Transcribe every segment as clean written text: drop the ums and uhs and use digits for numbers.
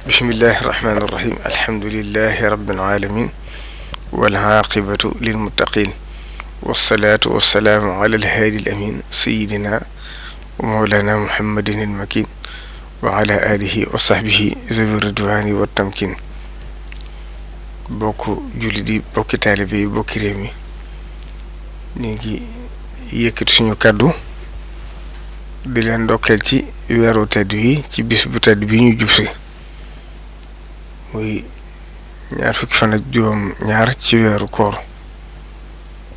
bismillahi irrahmani irrahim alhamdulilahi rabbil alamin walaqibatu lilmuttaqin walsalaatu walsalaamu ala alhaadi alamin sayidina wa mawlana muhammadin almakin wa ala alihi wa sahbihi zawi ridwani wa tamkin bokk jullit yi bokki taalibe yi bokki réew mi ñu ngi yëkkati suñu kàddu di leen ndokkeel ci weeru tedd yi ci bis bu tedd bi ñu jubsi muy ñaar fukki fan ak juróom ñaar ci weeru koor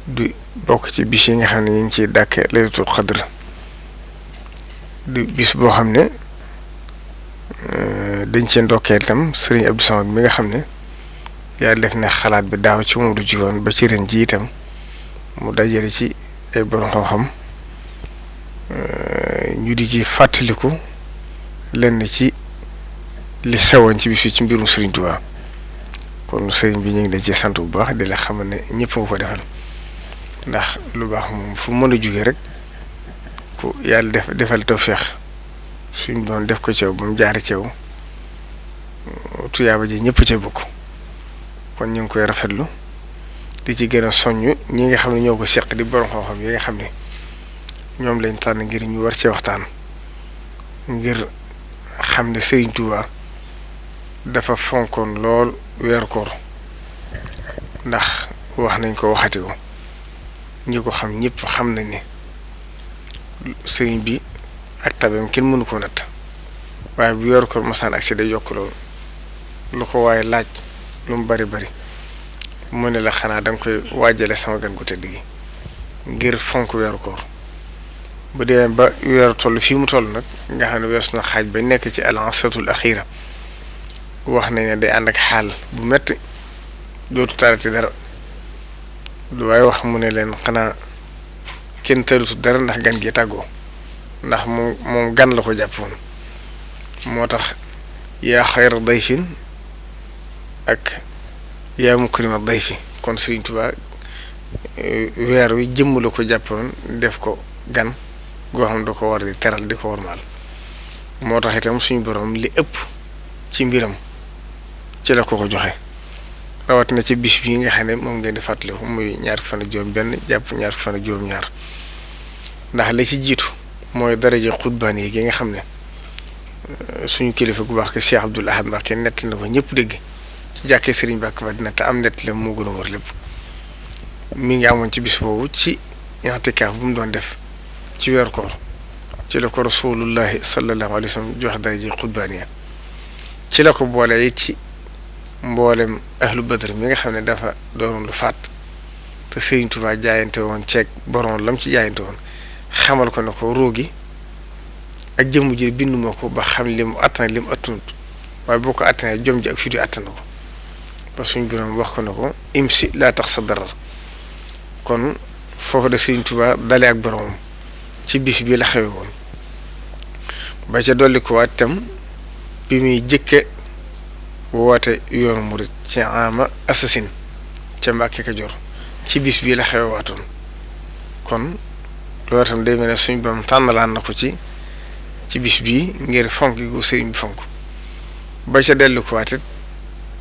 di bokk ci bis yi nga xam ne ñu ngi ciy dàkke laylatul xadr di bis boo xam ne dañ cee ndokkeel itam sëriñ Abdou Samad mi nga xam ne yàlla def na xalaat bi daaw ci moom du jiwoon ba ci ren ji itam mu dajale ci ay borom xam-xam ñu di ci fàttaliku lenn ci li xewoon ci bis bi ci mbirum Serigne Touba kon Serigne bi ñu ngi la ci sant bu baax di la xamal ne ñëpp nga ko defal ndax lu baax moom fu mën a jóge rek ku yàlla defal tawfeex suñ doon def ko ceew ba mu jaari ceew tuyaaba ji ñëpp ca bokk kon ñu ngi koy rafetlu di ci gën a soññ ñi nga xam ne ñoo ko seq di borom xam-xam yi nga xam ne ñoom lañ tànn ngir ñu war cee waxtaan ngir xam ne Serigne Touba dafa fonkoon lool weeru koor ndax wax nañ ko waxati ko ñi ko xam ñëpp xam nañ ne sëriñ bi ak tabeem kenn mënu ko natt waaye bu weeru koor masaan ak si day yokk loolu lu ko waaye laaj lu mu bari bari mu ne la xanaa danga koy waajale sama gan gu tëdd gi ngir fonk weeru koor bu dee ba weeru toll fii mu toll nag nga xam ne weesu na xaaj ba nekk ci al-asratul axira wax nañ ne day ànd ak xaal bu metti dootu tarati dara lu waaye wax mu ne leen xanaa kenn tërutu dara ndax gan gi tàggoo ndax moom gan la ko jàppoon moo tax yaa xayra dayfin ak yaa mukrima dayfi kon Serigne Touba weer wi jëmm la ko jàppoon def ko gan goo xam da ko war di teral di ko warmaal moo tax itam suñu borom li ëpp ci mbiram ci la ko joxe rawat na ci bis bi nga xam ne moom ngeen di fàttaliku muy ñaar fan ak juróom benn jàpp ñaar fan ak juróom ñaar ndax la ci jiitu mooy daraje xutbaan yi gi nga xam ne suñu kilifa gu baax ke Cheikh Abdoul Ahad Mbacké nett na ko ñëpp dégg ci jàkkee Serigne Mbacké Madina te am nett la moo gën a war lépp mi ngi amoon ci bis boobu ci i'tikaaf bu mu doon def ci weeru koor ci la ko rasulullahi sallallahu alayhi wa sallam jox daraje xutbaaniya ci la ko boole it ci mboolem ahlu badr mi nga xam ne dafa doon lu faat te Serigne Touba jaayante woon ceeg borom lam ci jaayante woon xamal ko ne ko roogi ak jëmm ji binduma ko ba xam li mu attan li mu attanut waaye boo ko attanee jom ji ak fi du attan ko ba suñ borom wax ko ne ko imsi laa tax sa darar kon foofu de Serigne Touba dale ak boromam ci bis bi la xewe woon ba ca dolli ko waat itam bi muy jëkke woote yoonu murit ci ama assasine ca Mbàkke Kajoor ci bis bii la xewe waatoon kon loolu itam day mel ne suñ borom tànnalaan na ko ci bis bii ngir fonk gu sëriñ bi fonk ba ca dellu ko waat it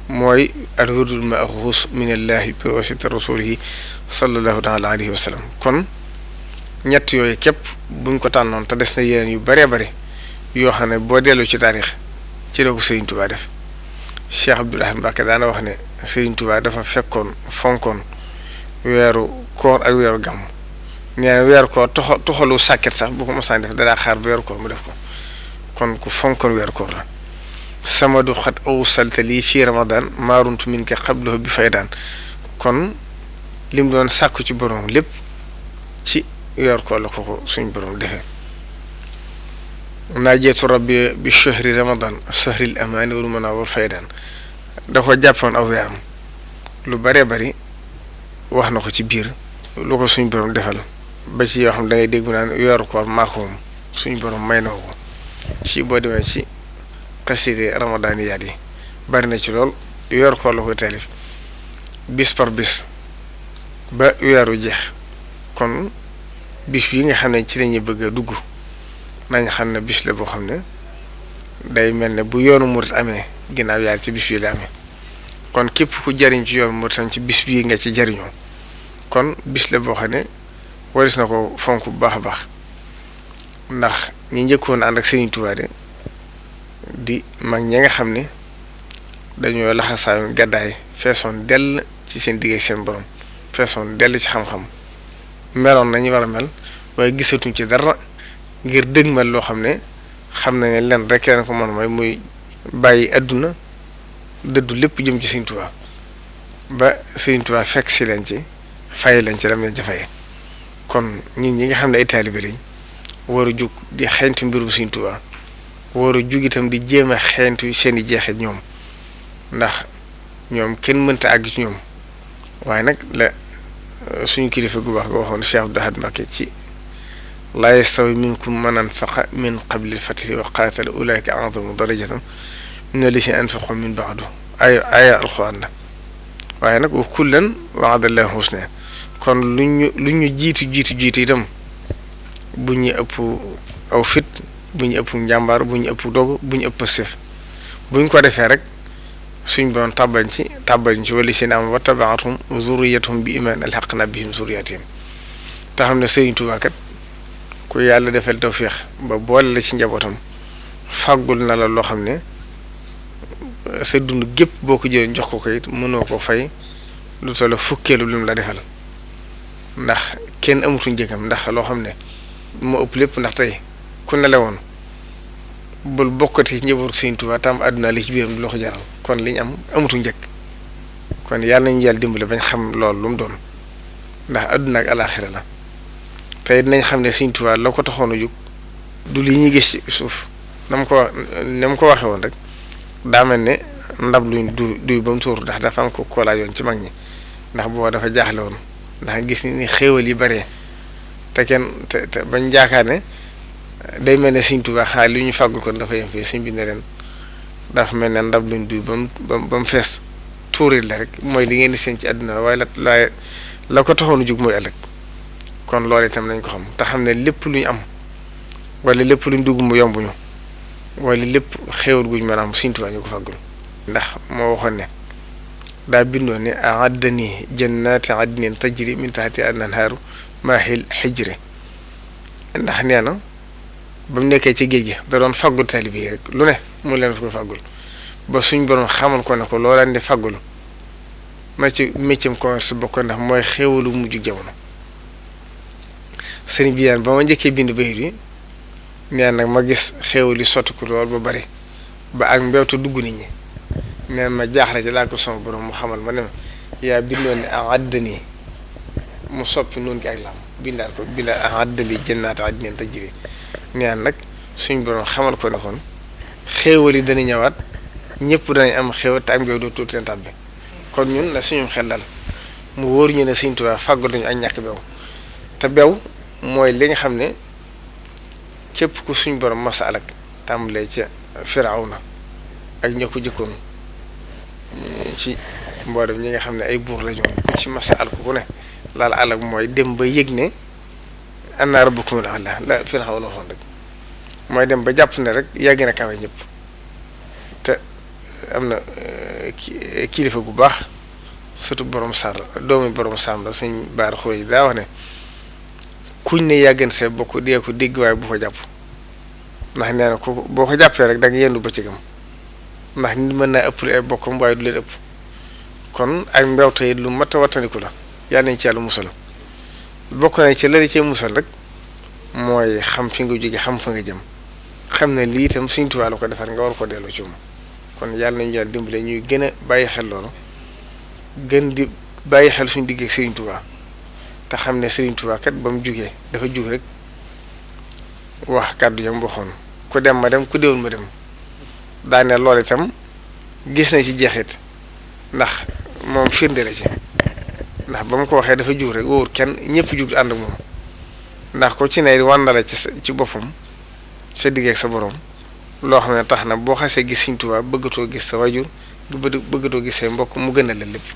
mooy al hurdul maaxuus minallahi bi wasita rasulihi sallallahu taala alayhi wa sallam kon ñett yooyu képp buñ ko tànnoon te des na yeneen yu baree bari yoo xam ne boo dellu ci taarix ci la ko Serigne Touba def Cheikh Abdoul Ahad Mbacké daana wax ne Serigne Touba dafa fekkoon fonkoon weeru koor ak weeru gàmm nee na weeru koor toxalu sàkket sax bu ko mosaan def danaa xaar ba weeru koor mu def ko kon ku fonkoon weeru koor la sama du xat aw saltali fii ramadan maaruntu min ka xablahu bi faydaan kon lim doon sàkku ci borom lépp ci weeru koor la ko suñ borom defee naajeetu rabbi bi shahri ramadan shahril amaani wal munaa wal faydaan da ko jàppoon aw weeram lu baree bari wax na ko ci biir lu ko suñ borom defal ba ci yoo xam da ngay dégg mu naan weeru koor maa ko moom suñ borom may na ko ci boo demee ci xaside ramadaaniyaat yi bari na ci lool weeru koor la koy taalif bis par bis ba weeru jeex kon bis yi nga xam ne ci lañuy bëgg a dugg nañ xam ne bis la boo xam ne day mel ne bu yoonu murit amee ginnaaw yàlla ci bis bii la amee kon képp ku jariñ ci yoon moo tam ci bis bii nga ci jariñoo kon bis la boo xam ne waris na ko fonk bu baax a baax ndax ñi njëkkoon ànd ak Serigne Touba de di mag ñi nga xam ne dañoo laxasaayu gàddaay feesoon dell ci seen digg ak seen borom feesoon dell ci xam-xam meloon nañu war a mel waaye gisatuñ ci dara ngir dëgmal loo xam ne xam na ne len rek leen ko mën mooy muy bàyyi àdduna dëddu lépp jëm ci Serigne Touba ba Serigne Touba fekk si leen ci fay leen ci lam leen ci faye kon ñi nga xam ne ay taalibe lañ war a jug di xeeñtu mbirum Serigne Touba war a jug itam di jéem a xeeñtu seen i jeexit ñoom ndax ñoom kenn mënta àgg ci ñoom waaye nag la suñu kilifa gu baax ga waxoon Cheikh Abdou Ahad Mbacké ci laa yastawi minkum man anfaqa min qabli l-fathi wa qaatala ulaa'ika a'zamu darajatan mina llaziina anfaqu min ba'du aaya alxuraan la waaye nag wa kullan wa'ada llaahu husnaa kon lu ñu jiitu itam bu ñu ëpp aw fit bu ñu ëpp njàmbaar bu ñu ëpp dogu bu ñu ëpp sëf bu ñu ko defee rek suñ borom tàbbañ ci wala seen am wa taba'athum zurriyyatuhum bi iimaan alhaqnaa bihim zurriyyatahum te xam ne Serigne Touba kat ku yàlla defal tawféex ba boole la ci njabootam fàggul na la loo xam ne sa dund gépp boo ko jëlee jox ko it mënoo ko fay lu toll fukkeelu lu mu la defal ndax kenn amatuñ njëgam ndax loo xam ne moo ëpp lépp ndax tey ku nelewoon bul bokkati ci njabootu Serigne Touba tam àdduna li ci biiram du la ko jaral kon li ñu am amatuñ njëkk kon yàlla nañu yàlla dimbale bañ xam loolu lu mu doon ndax àdduna ak alaaxira la tey dinañ xam ne Serigne Touba la ko taxoon a jóg du li ñuy gis ci suuf na mu ko waxee woon rek daa mel ne ndab luñ duy ba mu tuur ndax dafa am ko laajoon ci mag ñi ndax booba dafa jaaxle woon ndax gis ni xéewal yi bare te bañ jaakaar ne day mel ne Serigne Touba xaar li ñu fàggul kon dafa yem fii Serigne bi ne leen dafa mel ne ndab luñ duy ba mu fees tuurit la rek mooy li ngeen di seen ci àdduna waaye la ko taxoon a jóg mooy ëllëg kon loolu itam nañ ko xam te xam ne lépp lu ñu am wala lépp lu ñu dugg mu yomb ñu wala lépp xéewal guñ mën a am Serigne Touba ñu ko fàggul ndax moo waxoon ne daa bindoon ne a'addanii jannaati adnin tajri min tahtihaa al-anhaaru maahil hijri ndax nee na ba mu nekkee ci géej gi da doon faggul taalibe yi rek lu ne mu leen fa ko faggul ba suñ borom xamal ko ne ko loo leen di faggul ma ci métier commerce bokk ndax mooy xéewalu mujj jamono sëriñ bi ba ma njëkkee bind bayit yi nee nag ma gis xéewal yi sotti ko lool ba bari ba ak mbewte dugg nit ñi neen ma jaaxle ci laa ko sama borom mu xamal ma ne ma yaa bindoon ne a'addanii mu soppi noonu gi ak lam bindaal a'addanii jannaati adnin tajri neen nag suñ borom xamal ko ne kon xéewal yi dana ñëwaat ñëpp danañ am xéewal te ak mbew doo tuuti leen tàbbi kon ñun na suñu xel dal mu wóor ñu ne Serigne Touba fàggu nañu ak ñàkk bew te bew mooy li nga xam ne képp ku suñ borom masa alak tàmbalee ca Firawna ak ña ko jëkkoon ci mboolem ñi nga xam ne ay buur la ñoom ku ci masa alku ku ne laal alak mooy dem ba yëg ne ana rabbukumul a'laa la Firawna waxoon rek mooy dem ba jàpp ne rek yàgg na kawe ñëpp te am na kilifa gu baax surtout borom Sarr doomi borom Saam la suñ baar xuré yi daa wax ne kuñ ne yàggan see bokk dee ko dégg waaye bu ko jàpp ndax nee na ko boo ko jàppee rek da nga yendu bëccëgam ndax nit mën naa ëpp ay bokkam waaye du leen ëpp kon ak mbewte yi lu mat a wattandiku la yàlla nañ ci yàlla musal bokk na ci lari cee musal rek mooy xam fi nga jóge xam fa nga jëm xam ne lii itam Serigne Touba la ko defar nga war ko delloo ci moom kon yàlla nañu yàlla dimbale ñuy gën a bàyyi xel loolu gën di bàyyi xel suñu digg ak Serigne Touba te xam ne Serigne Touba kat ba mu jugee dafa jug rek wax kàddu yam waxoon ku dem ma dem ku déwul ma dem daane loolu itam gis na ci jeexit ndax moom firnde la ci ndax ba mu ko waxee dafa jug rek wóor kenn ñëpp jug ànd ak moom ndax ko ci ne wàndala ci boppam sa digg ak sa borom loo xam ne tax na boo xasee gis Serigne Touba bëggatoo gis sa wajur bëggatoo gis say mbokk mu gën a la lépp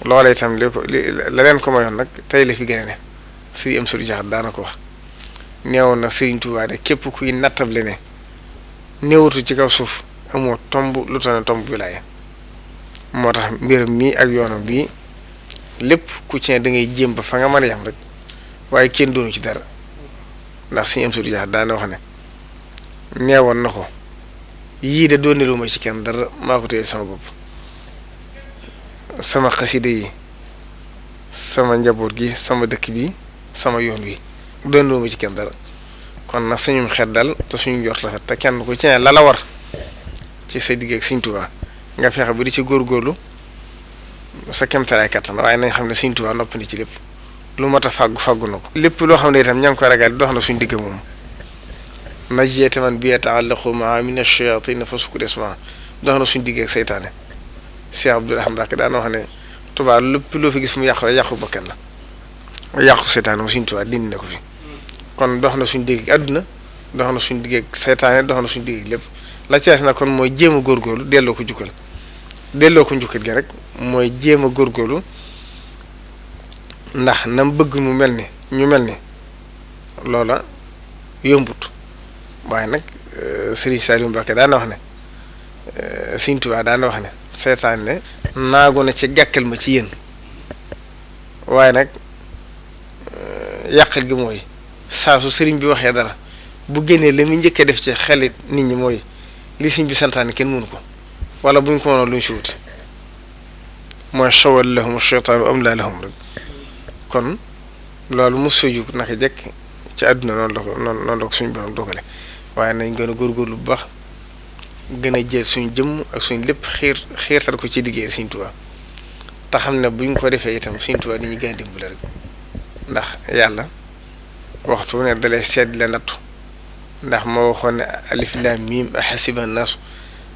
loola itam la leen ko mayoon nag tey la fi gën a ne Serigne Amsatou Diakhate daana ko wax neewoon na Serigne Touba de képp kuy nattable ne néewatu ci kaw suuf amoo tomb lu tax ne tomb wilaaya moo tax mbiram mii ak yoonam bii lépp ku ci ne da ngay jéem ba fa nga mën a yam rek waaye kenn doonu ci dara ndax suñu am sutu jaax daana wax ne neewoon na ko yii de doonelu ma ci kenn dara maa ko téye sama bopp sama xasida yi sama njaboot gi sama dëkk bi sama yoon wi doonelu ma ci kenn dara kon nag suñum xet dal te suñu jot rafet te kenn ku ci ne la war ci sa digg ak Sëriñ Tuubaa nga fexe ba di ci góorgóorlu sa kemtalaay kattan waaye nañ xam ne Sëriñ Tuubaa noppi na ci lépp lu mat a fàggu na ko lépp loo xam ne itam ña ngi koy ragal dox na suñu digg moom najjata man bi yataallaqu maa min ash-shayatin fa sukkur isma dox na suñu digg ak seytaane Cheikh Abdoul Ahad Mbacké daana wax ne Tuubaa lépp loo fi gis mu yàqu yàqu bakkan la yàqu seytaane mu Sëriñ Tuubaa dindi na ko fi kon dox na suñu digg ak àdduna dox na suñu digg ak seytaane dox na suñu digg ak lépp la ci na kon mooy jéem a góorgóorlu delloo ko njukkal gi rek mooy jéem a góorgóorlu ndax nam bëgg mu mel ni ñu mel ni loola yombut waaye nag Serigne Saliou Mbacké daana wax ne Sëriñ Tuubaa daana wax ne seytaane ne naagu na ci gàkkal ma ci yéen waaye nag yàqal gi mooy saa su sëriñ bi waxee dara bu génnee la muy njëkkee def ci xelit nit ñi mooy li sëriñ bi santaane kenn mënu ko wala bu ñu ko mënoon lu ñu si wuti mooy sawal lahum shaytaanu am laa lahum rek kon loolu mos fa jug naka jekk ci àdduna noonu la ko suñu borom dogale waaye nañ gën a góorgóorlu bu baax gën a jël suñu jëmm ak suñu lépp xiirtal ko ci liggéey Sëriñ Tuubaa te xam ne buñ ko defee itam Sëriñ Tuubaa dañuy gën a dimbale rek ndax yàlla waxtu ne dalay seet la nattu ndax moo waxoon ne alif laam miim ahasiba naasu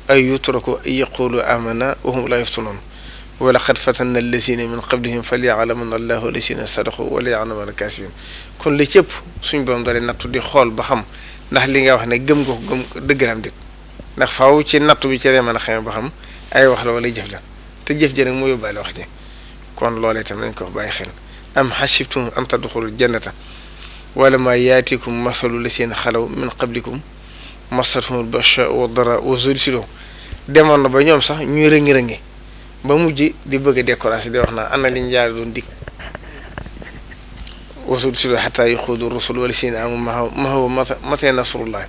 ay yutraku ay yaqulu amana wa hum laa yuftanuun wa laqad fatanna allazina min qablihim falya'lamanna allahu allazina sadaqu wa liya'lamanna al-kaasibiin kon li ci ëpp suñ borom dalay nattu di xool ba xam ndax li nga wax ne gëm nga ko gëm dëgg dit ndax faaw ci nattu bi ci lay mën a xamee ba xam ay wax la wala jëf la te jëf ji nag moo yóbbaale wax ji kon loolee itam nañ ko bàyyi xel am xasibtum an tadxulul jannata wala ma yaatikum masalu lazina xalaw min qablikum masathumul ba'saa'u wad-daraa'u wa zulziluu demoon na ba ñoom sax ñuy rëngi-rëngi ba mujj di bëgg a découragé di wax naa ana liñ jaare doon dikk wa zulziluu hattaa yaquula ar-rasulu wallazina aamanu ma'ahu mataa nasrullah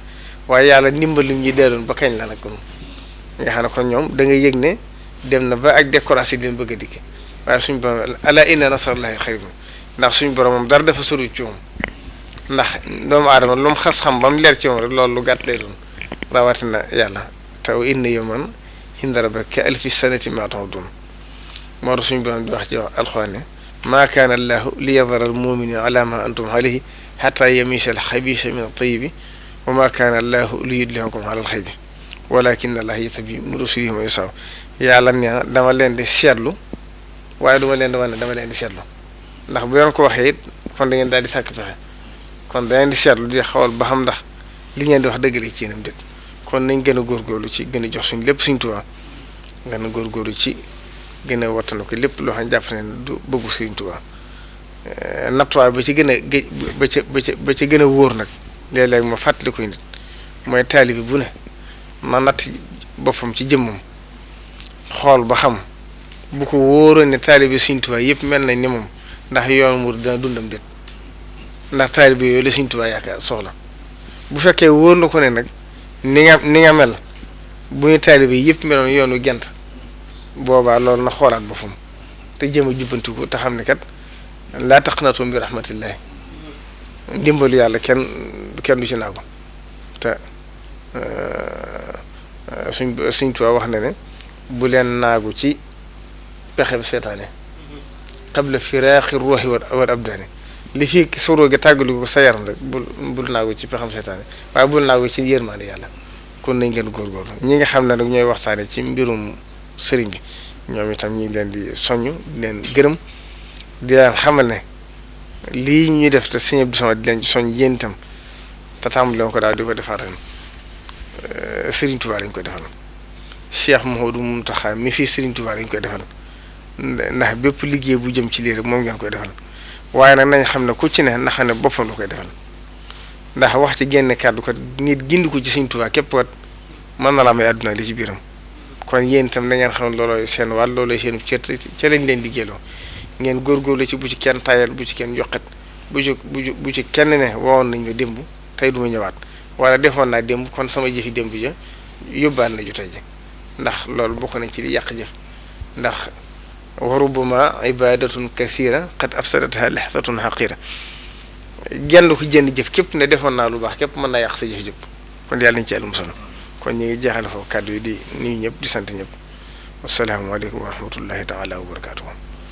waaye yàlla ndimbal lim ñuy delloon ba kañ la nag kon nga xam ne kon ñoom da nga yëg ne dem na ba ak découragé di leen bëgg a dikk waaye suñ borom alaa inna nasrallahi qariib ndax suñ borom moom dara dafa sori ci moom ndax doomu aadama lu mu xas xam ba mu leer ci moom rek loolu lu gàtt lay doon rawatina yàlla taw inna yawman inda rabbika ka alfi sanati mimmaa ta'udduun moo tax suñu borom di wax ci alxuraan ne maa kaana allaahu liyadara al-mu'miniina alaa maa antum alayhi hattaa yamiiza al-xabiisa mina at-tayyibi wa maa kaana allaahu liyudliakum alaa al-ghaybi walaakinna allaaha yajtabii min rusulihi man yashaa yàlla nee na dama leen di seetlu waaye duma leen di wane dama leen di seetlu ndax bu yoon ko waxee it kon da ngeen daal di sàkk pexe kon da ngeen di seetlu di xawal ba xam ndax li ngeen di wax dëgg la ci yéenam déet kon nañ gën a góorgóorlu ci gën a jox suñ lépp Sëriñ Tuubaa gën a góorgóorlu ci gën a wattana ko lépp loo xam ne jàpp ne du bëggu Sëriñ Tuubaa nattuwaay ba ci gën a géej ba ci gën a wóor nag léeg-léeg ma fàttali koy nit mooy taalibi bu ne ma natt boppam ci jëmmam xool ba xam bu ko wóoroon ne taalibi Sëriñ Tuubaa yëpp mel nañ ni moom ndax yoon mu dina dundam déet ndax taalibi yooyu la Sëriñ Tuubaa yaakaar soxla bu fekkee wóor na ko ne nag ni nga mel bu ñu taalibe yëpp meloon yoonu gent boobaa loolu na xoolaat boppam te jéem a jubbantiku te xam ne kat laa taqnatu bi rahmatillahi ndimbalu yàlla kenn du ci naagu te Sëriñ Tuubaa wax na ne bu leen naagu ci pexe bi seetaane qabla firaaxi ruuhi wal abdaani li fi soroo gi tàggalu ko sa yaram rek bul naagu ci pexam seetaane waaye bul naagu ci yërmande yàlla kon nañ gën góorgóorlu ñi nga xam ne nag ñooy waxtaane ci mbirum sëriñ bi ñoom itam ñu ngi leen di soññ di leen gërëm di leen xamal ne lii ñuy def te Sëriñ Abdou Samad di leen ci soññ yéen itam te tàmbali leen ko daal di ko defar ren Sëriñ Tuubaa lañ koy defal Cheikh Mouhamadou Mountakha mi fii Sëriñ Tuubaa lañ koy defal ndax bépp liggéey bu jëm ci lii rek moom ngeen koy defal waaye nag nañ xam ne ku ci ne na xam ne boppam la koy defal ndax wax ci génn kàddu kat nit gindi ko ci Sëriñ Tuubaa képp kat mën na la may àdduna li ci biiram kon yéen itam da ngeen xam loolooy seen wàll loolooy seen cër ca lañ leen liggéeyloo ngeen góorgóorlu ci bu ci kenn tayal bu ci kenn yoqet bu ci kenn ne wowoon nañ ma démb tey du ma ñëwaat wala defoon naa démb kon sama jëfi démb ja yóbbaan na ju tey ji ndax loolu bokk na ci li yàq jëf ndax wa rubbama ibadatun kathira qad afsadatha lahsatun haqira genn ko jënd jëf képp ne defoon naa lu baax képp mën naa yàq sa jëf jëpp kon yàlla nañu ci àll musal kon ñu ngi jeexal foofu kàddu yi di nuyu ñëpp di sant ñëpp wassalaamu aleykum wa rahmatullahi taala wa barakaatuhu